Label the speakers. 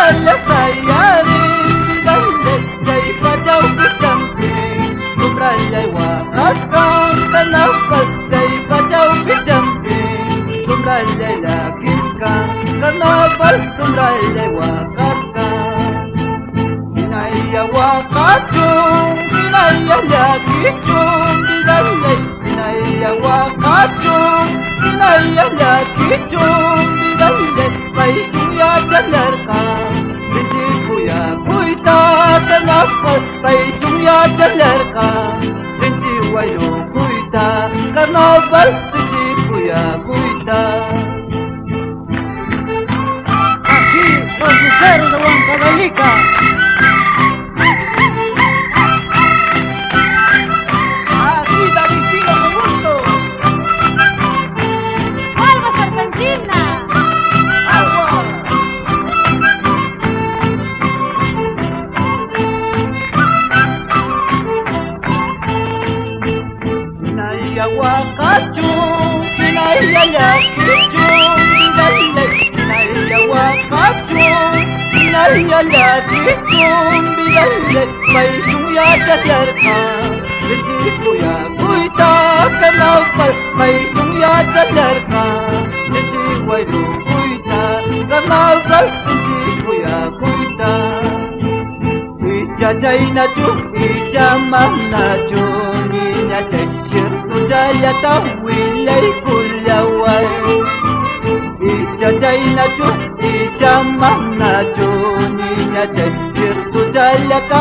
Speaker 1: Sumralla sayarin vidallay chaypa chawpichampi Sumrallay waqachkan carnaval chaypa chawpichampi Sumrallay llakisqan carnaval sumrallay waqachkan Hinalla waqachun hinalla llakichun vidallay hinalla waqachun hinalla llakichun vidallay paychun yachallarqa sinchi kuyakuyta carnaval paychun yachallarqa sinchi wayrukuyta carnaval sinchi kuyakuyta.
Speaker 2: Así los luceros de Huancavelica.
Speaker 1: Así David con gusto.
Speaker 3: ¡Palmas Argentina!
Speaker 1: ¡Agua! Hinalla waqachun, hinalla llakichun, vidallay, hinalla waqachun, hinalla llakichun, vidallay, paychun yachallarqa, sinchi kuyakuyta carnaval, paychun yachallarqa, sinchi wayrukuyta, carnaval, sinchi kuyakuyta. Icha chaynachu, icha manachu, niñachay, ciertochallata willaykullaway. Icha chaynachu, icha manachu, niñachay, ciertochallata.